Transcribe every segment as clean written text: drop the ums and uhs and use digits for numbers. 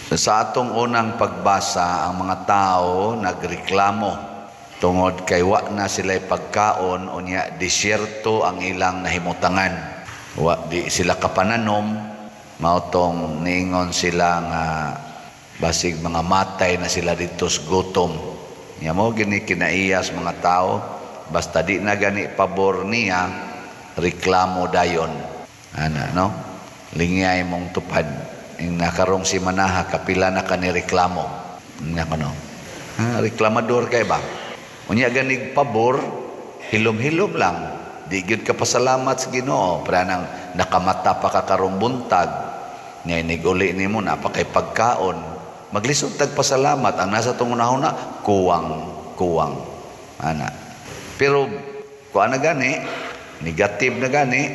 Sa atong unang pagbasa, ang mga tao nagreklamo tungod kay wa na sila pagkaon, unya disyerto ang ilang nahimutangan. Wa di sila kapananom, mao tong niingon sila nga basig mga matay na sila dito sa gutom. Nya mo gini kinaiyas mga tao, basta di na gani pabor niya, reklamo dayon. Ana, no? Lingyay mong tupad. Ing nakarong si Manaha, kapila na ka ni reklamo. Nga kono. Ha, reklamador kay ba? Unya ganig pabor, hilom-hilom lang. Di gyud ka pasalamat sa Ginoo, para nang nakamata pa ka karong buntag. Nga inig-uli nimo napakay pagkaon. Maglisod tag pasalamat ang nasa tong unahuna, kuwang kuwang. Ana. Pero kuan na gani, negative na gani,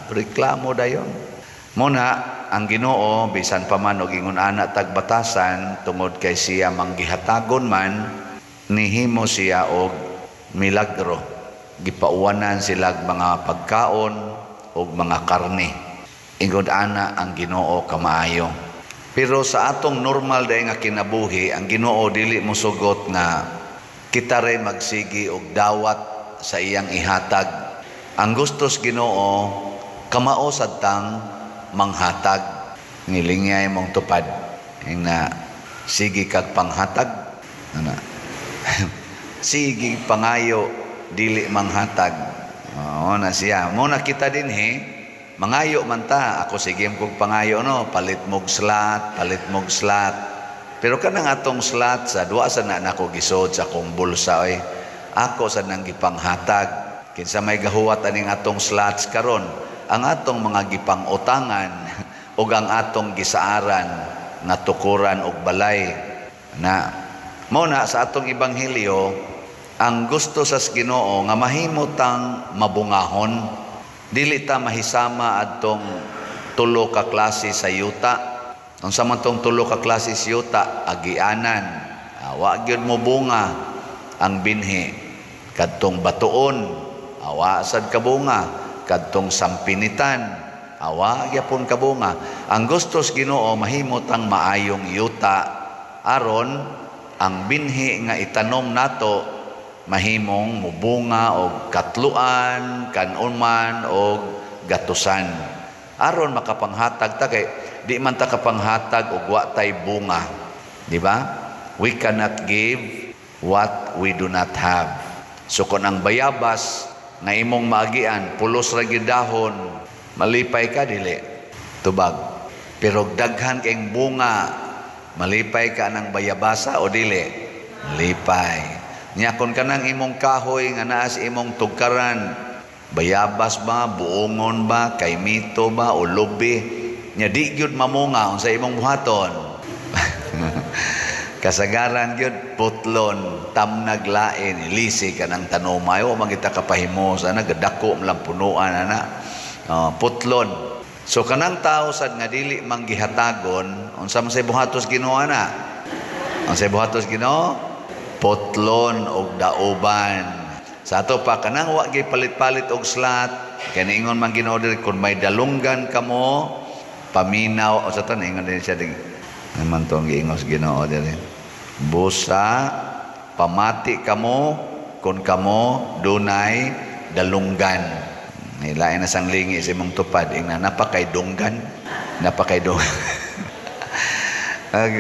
reklamo dayon. Muna ang Ginoo bisan pa man og ingon ana tag batasan, tungod kay siya manggihatagon man, nihimo siya og milagro. Gipauwanan sila mga pagkaon og mga karne. Ingon ana ang Ginoo kamaayo. Pero sa atong normal day nga kinabuhi, ang Ginoo dili mosugot nga kita ray magsigi og dawat sa iyang ihatag. Ang gustos Ginoo, kamao sad tang manghatag. Ngilingyay mong tupad. Ing na sige kag panghatag. Ana. Sige pangayo, dili manghatag. Oo na siya. Mo na kita dinhi, mangayo man ta. Ako sige kog pangayo, no, palit mog slot, palit mog slot. Pero kanang atong slot sa duwa sa na nako gisod sa akong bulsa oy. Ako sa nang gipanghatag. Kinsa may gahuwat aning atong slots karon? Ang atong mga gipang-utangan ug ang atong gisaaran nga tukuran og balay. Na mao na sa atong ebanghelyo, ang gusto sa Ginoo nga mahimo tang mabungahon, dili ta mahisama adtong tulo ka klase sa yuta. Unsa man tong tulo ka klase sa yuta? Agianan, wa gyud mo bunga ang binhi. Kadtong batuon, awa sad kabunga. Kadtong sampinitan, awa gyapon kabunga. Ang gustos Ginoo, mahimo tang maayong yuta aron ang binhi nga itanom nato mahimong mubunga og katluan, kanuman og gatusan. Aron makapanghatag ta, kay di man ta kapanghatag og wa tay bunga, di ba? We cannot give what we do not have. So kung ang bayabas nga imong maagian pulos ra gyud dahon, malipay ka dili? Tubag. Pero daghan kayong bunga, malipay ka ng bayabasa o dili? Malipay. Nya kon kanang imong kahoy nga naa sa imong tugkaran, bayabas ba, buongon ba, kaymito ba o lubi, nya di gyud mamunga, unsa imong buhaton? Kasagaran gyud putlon, tamnag lain, ilisi ka ng tanomay o magita kapahimos ana, gadako man lang punuan ana. Oh, putlon. So kanang tao sad nga dili manggihatagon, unsa man say buhatos Ginoo ana? Unsay buhatos Ginoo? Putlon og dauban. Sa ato pa, kanang wa gyud palit-palit og slot, kay niingon man Ginoo diri, kung may dalunggan kamo, paminaw o sa to niingon din siya ding naman tong giingos Ginoo diri. Busa pamati kamo kung kamo dunay dalunggan. Ilain na sang lingi sa imong tupad, ingna napakay dunggan, napakay dunggan.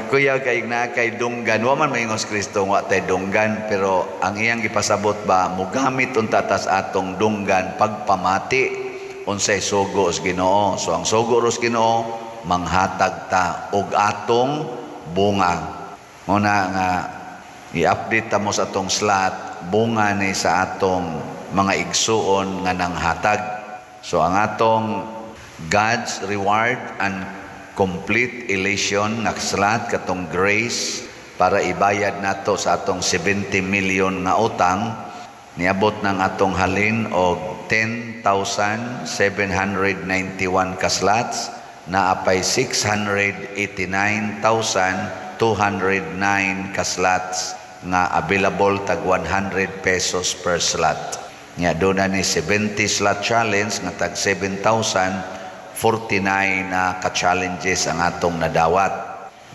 Kuya kay na kay dunggan, wa man maingos Kristo wa tay dunggan, pero ang iyang gipasabot ba, mugamit unta tas atong dunggan pagpamati unsay sugo sa Ginoo. So ang sugo ros Ginoo, manghatag ta og atong bunga. Muna nga i-update ta mo sa atong slot, bunga ni sa atong mga igsuon nga nanghatag. So ang atong God's reward and complete elation nga slot, katong grace para ibayad nato sa atong 70 million nga utang, niabot ng atong halin og 10,791 ka slots, naapay 689,209 ka slots nga available, tag 100 pesos per slot. Nya doon na ni 70 slot challenge nga tag 7,2 49 na ka-challenges ang atong nadawat.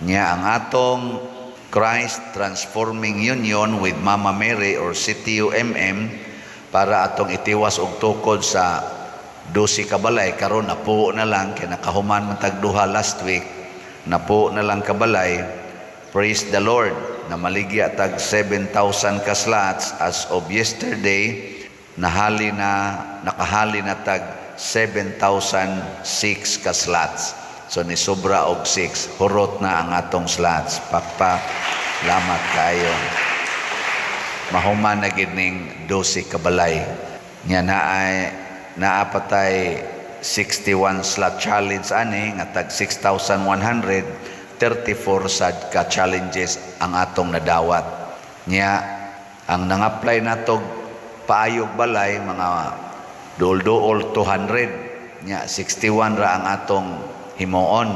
Nya ang atong Christ Transforming Union with Mama Mary or CTUMM para atong itiwas og tukod sa 12 ka balay, karon napuo na lang kay nakahuman man tag duha last week, napuo na lang kabalay. Praise the Lord, namaligya tag 7,000 ka slots. As of yesterday, nahali na, nakahali na tag 7,006 ka slots. So ni sobra og 6, hurot na ang atong slots. Pakpak, lamat kayo. Mahuman na gid ning 12 ka balay. Nya naay naapatay 61 slot challenge ani nga tag 6,134 sad ka challenges ang atong nadawat. Nya ang nang-apply natog paayog balay, mga duol-duol 200. Nya 61 ra ang atong himuon.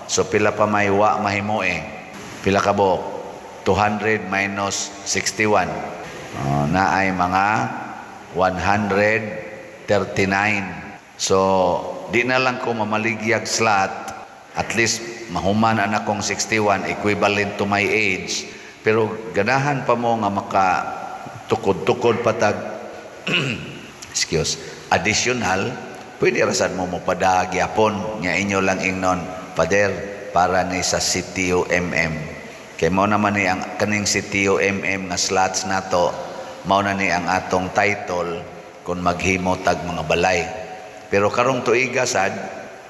So pila pa may wa mahimo eh? Pila ka buok? 200 minus 61. Oh, naay mga 139. So di na lang ko mamaligyag slot, at least mahuman na akong 61, equivalent to my age. Pero ganahan pa mo nga maka tukod-tukod patag, excuse, additional, pwede rasan mo mo padagyapon. Nya inyo lang ingnon, "Father, para ni sa CTUMM." Kay mao naman ni ang kaning CTUMM nga slots nato, mao na ni ang atong title kung maghimo tag mga balay. Pero karong tuiga sad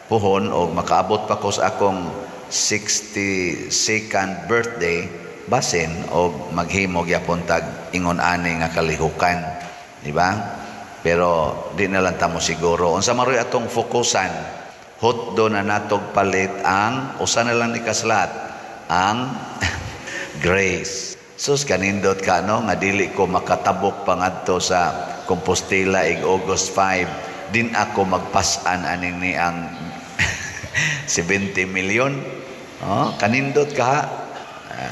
puhon og makaabot pa ko sa akong 62nd birthday, basin og maghimo gyapon tag ingon ani nga kalihukan, di ba? Pero di na lang tamo siguro unsa maroy atong fokusan. Hotdo na natog palit ang usa na lang ni ka slot, ang grace. Sus, kanindot ka no nga dili ko makatabok pangadto sa Compostela ig August 5. Din ako magpasan aning ni ang 70 million. Oh, kanindot ka ha.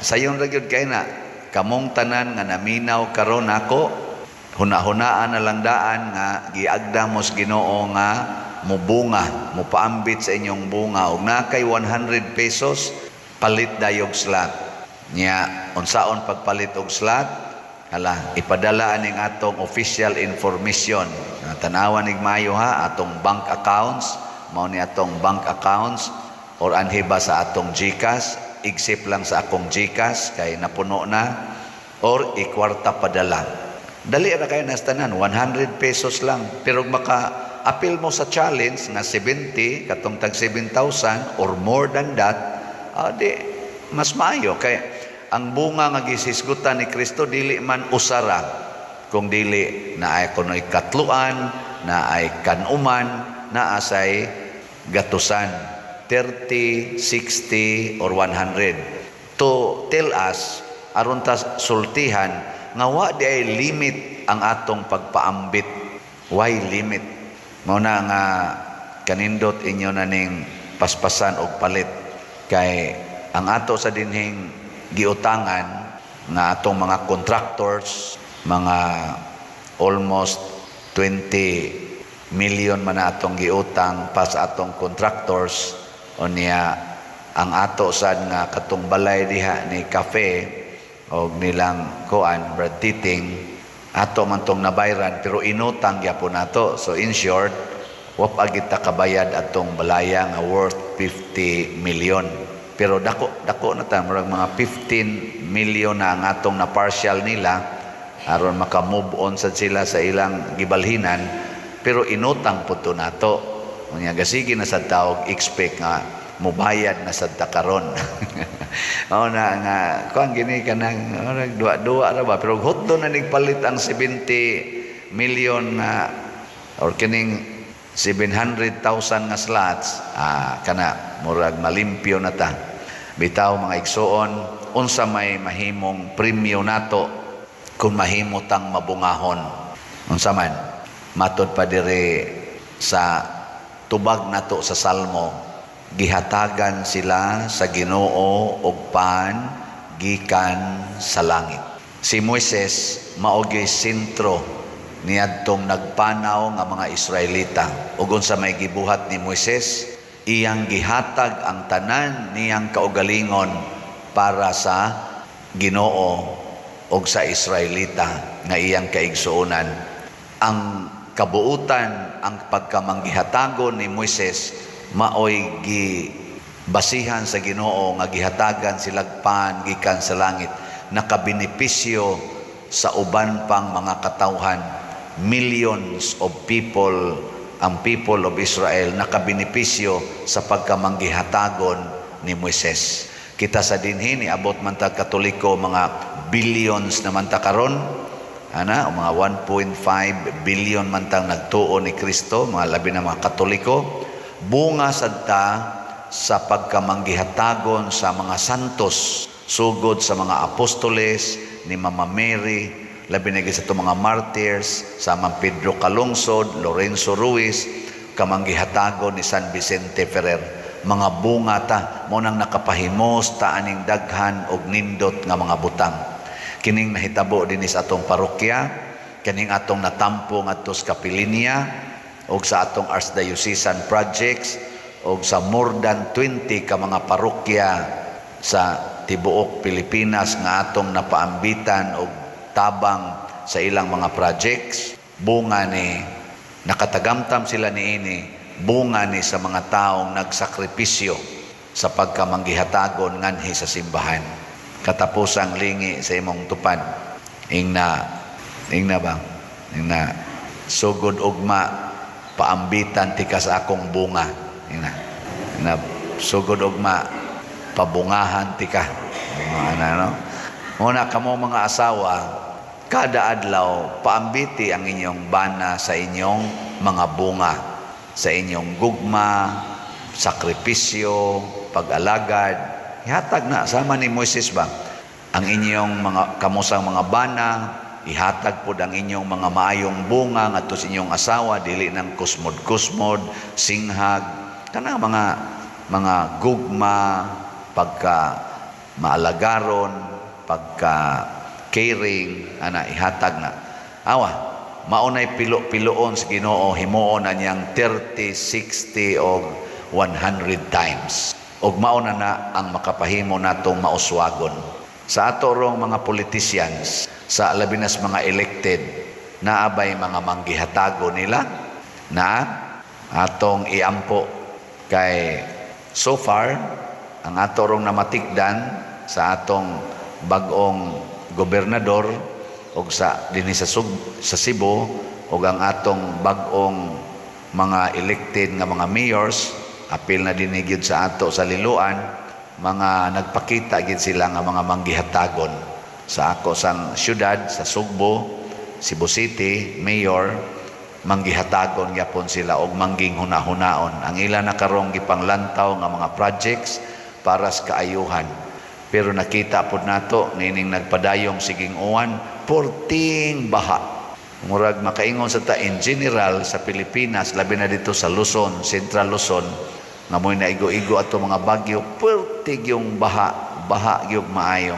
Sayon ra gyud kay na kamong tanan nga naminaw karon nako, huna-hunaan na lang daan nga giagda mos Ginoo nga mubunga, mupaambit sa inyong bunga. Og na kay 100 pesos, palit dayog slot. Nya unsaon pagpalit og slot? Hala, ipadala aning atong official information. Tanawan nig maayo ha, atong bank accounts, mao ni atong bank accounts or anhi ba sa atong GCash, except lang sa akong GCash kay napuno na, or ikwarta padala. Dali ra kayo nas tanan, 100 pesos lang. Pero maka apil mo sa challenge nga 70, katong tag 7,000 or more than that, di mas maayo kay ang bunga nga gisisgutan ni Kristo dili man usara, kung dili na ay kunoy katluan, na ay kanuman, na asay gatusan, 30, 60 or 100, to tell us, aron ta sultihan nga wa di ay limit ang atong pagpaambit. Why limit? Mao na nga kanindot inyo na ning paspasan og palit kay ang ato sa dinhing giutangan nga atong mga contractors, mga almost 20 million man na atong giutang pa sa atong contractors. Unya ang ato sad nga katong balay diha ni cafe og nilang kuan Brad Titing, ato man tong nabayran pero inutang gyapon nato. So in short, wa pa gid ta kabayad atong balaya nga worth 50 million. Pero dako dako na ta, murag mga 15 million na ang atong na partial nila aron maka move on sad sila sa ilang gibalhinan, pero inutang pud to nato. Unya gasige na sad tawag expect nga mubayad na sad ta karon. Mao na nga kuan gini kanang murag duwa-duwa ra ba, pero hotdo na nigpalit ang 70 million na or kining 700,000 nga slots, kana murag malimpyo na ta. Bitaw, mga igsuon, unsa may mahimong premyo nato kung mahimo tang mabungahon? Unsa man? Matod pa diri sa tubag nato sa Salmo, gihatagan sila sa Ginoo og pan gikan sa langit. Si Moises mao gyud sentro niadtong nagpanaw nga mga Israelita. Ug unsa may gibuhat ni Moises, iyang gihatag ang tanan niyang kaugalingon para sa Ginoo og sa Israelita nga iyang kaigsuonan. Ang kabuutan, ang pagkamanggihatagon ni Moises maoy gi basihan sa Ginoo nga gihatagan silag pan gikan sa langit, nakabenepisyo sa uban pang mga katawhan. Millions of people, ang people of Israel, nakabenepisyo sa pagkamanggihatagon ni Moises. Kita sa dinhi, niabot man ta Katoliko, mga billions naman ta karon ana, o mga 1.5 billion man tang nagtuo ni Kristo, mga labi na mga Katoliko. Bunga sad ta sa pagkamanggihatagon sa mga santos, sugod sa mga apostoles, ni Mama Mary, labi na sa mga martyrs, sa Mang Pedro Calungsod, Lorenzo Ruiz, kamanggihatagon ni San Vicente Ferrer. Mga bunga ta mo nang nakapahimos ta aning daghan og nindot nga mga butang. Kining nahitabo dinhi sa atong parokya, kining atong natampo ngadto sa kapilinya og sa atong archdiocesan projects og sa more than 20 ka mga parokya sa tibuok Pilipinas nga atong napaambitan og tabang sa ilang mga projects. Bunga ni nakatagamtam sila niini, bunga ni sa mga taong nagsakripisyo sa pagkamanggihatagon nganhi sa simbahan. Katapusang lingi sa imong tupad, ingna, ingna ba, ingna, "Sugod ugma, paambitan tika sa akong bunga." Ingna, ingna, "Sugod ugma, pabungahan tika." Ano, no? Muna kamo mga asawa, kada adlaw paambiti ang inyong bana sa inyong mga bunga, sa inyong gugma, sakripisyo, pag-alagad. Ihatag na sama ni Moises ba? Ang inyong mga kamusang mga bana, ihatag pod ang inyong mga maayong bunga ngadto sa inyong asawa, dili nang kusmod-kusmod, singhag, kanang mga gugma, pagka maalagaron, pagka caring, ana, ihatag na. Awa, maunay pilo-piloon sa Ginoo, himuon na niyang 30, 60 og 100 times. Og mauna na ang makapahimo natong mauswagon. Sa ato rong mga politicians, sa labi nas mga elected, naabay mga manggihatago nila na atong iampo, kay so far ang ato rong namatikdan sa atong bag-ong gobernador og sa dinhi sa Cebu og ang atong bag-ong mga elected nga mga mayors, apil na dinhi gyud sa ato sa Liloan, mga nagpakita gid sila nga mga manggihatagon. Sa ako sang syudad sa Sugbo, Cebu City, mayor, manggihatagon gyapon sila og mangging hunahunaon. Ang ila na karong gipanglantaw nga mga projects para sa kaayuhan. Pero nakita pod nato nining nagpadayong siging uwan, porting baha. Murag makaingon sa ta in general sa Pilipinas, labi na dito sa Luzon, Central Luzon, nga mo'y naigo-igo ato mga bagyo, pertig yung baha, baha gyud maayo.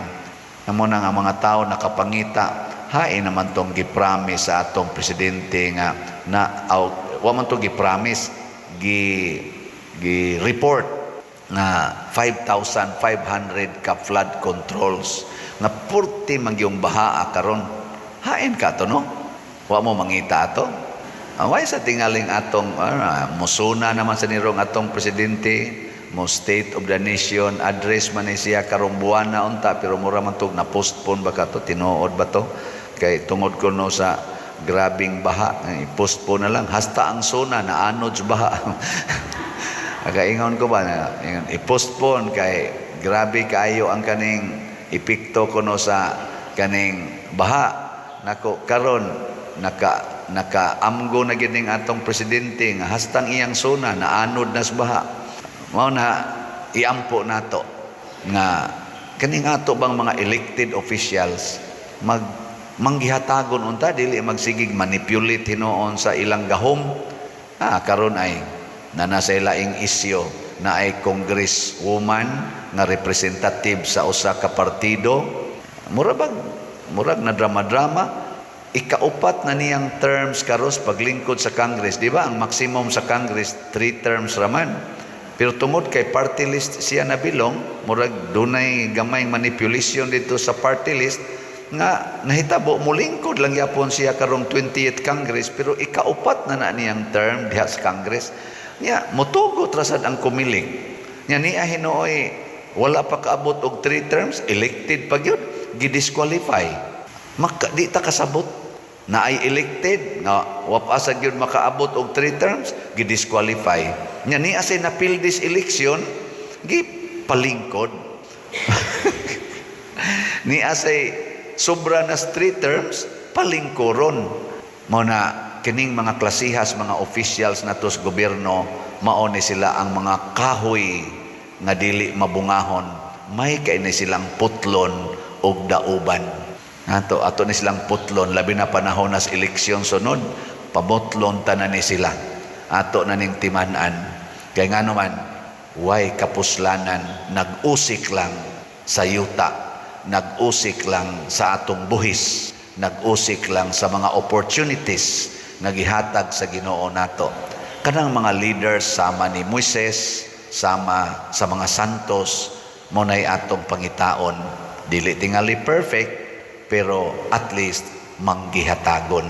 Amo na nga mga tao nakapangita, hain naman tong gipromise sa atong presidente nga na aw, wa man to gipromise, gi report nga 5,500 ka flood controls nga purti man gyung baha karon. Hain ka to, no? Wa mo mangita ato. Away sa tingaling atong musuna naman sa nirong atong presidente mo State of the Nation address man ni siya karong buwana unta, pero mura man tog na postpone ba ka to, tinuod ba to, kay tungod kuno sa grabing baha, i-postpone na lang. Hasta ang SONA na anod sa baha. Akaingon ko ba na ingon, i-postpone kay grabe kaayo ang kaning epekto kuno sa kaning baha. Nako, karon nakaamgo na gid ning atong presidente nga hastang iyang SONA naanod na sa baha. Mao na iampo nato nga kaning ato bang mga elected officials mag manggihatagon unta, dili magsigig manipulate hinuon sa ilang gahom. Karon ay na nasa ilaing isyo na ay congresswoman nga representative sa usa ka partido, mura bag murag na drama-drama. Ikaupat na niyang terms karos paglingkod sa Congress. Di ba ang maximum sa Congress three terms raman? Pero tungod kay party list siya nabilong, murag dunay gamay manipulation dito sa party list nga nahitabo, mulingkod lang yapon siya karong 20th Congress, pero ikaupat na na niyang term diha sa Congress. Nya motugot ra sad ang Comelec. Nya niya hinuoy wala pa kaabot og three terms, elected pa gyud, gidisqualify. Maka, di ta kasabot na ay elected nga wa pa sa gyud makaabot og three terms, gidisqualify. Nya niya say napil this election, gi palingkod. Niya say sobra na three terms, palingkoron. Mao na kining mga klasihas mga officials nato sa gobyerno, mao ni sila ang mga kahoy nga dili mabungahon. May kay ni silang putlon og dauban. Ato ato ni silang putlon, labi na panahon nas eleksyon sunod, pabutlon tanan ni sila. Ato na ning timan-an. Kay ngano man, way kapuslanan, nag-usik lang sa yuta, nag-usik lang sa atong buhis, nag-usik lang sa mga opportunities nga gihatag sa Ginoo nato. Kanang mga leaders sama ni Moises, sama sa mga santos, mo nay atong pangitaon. Dili tingali perfect, pero at least manggihatagon.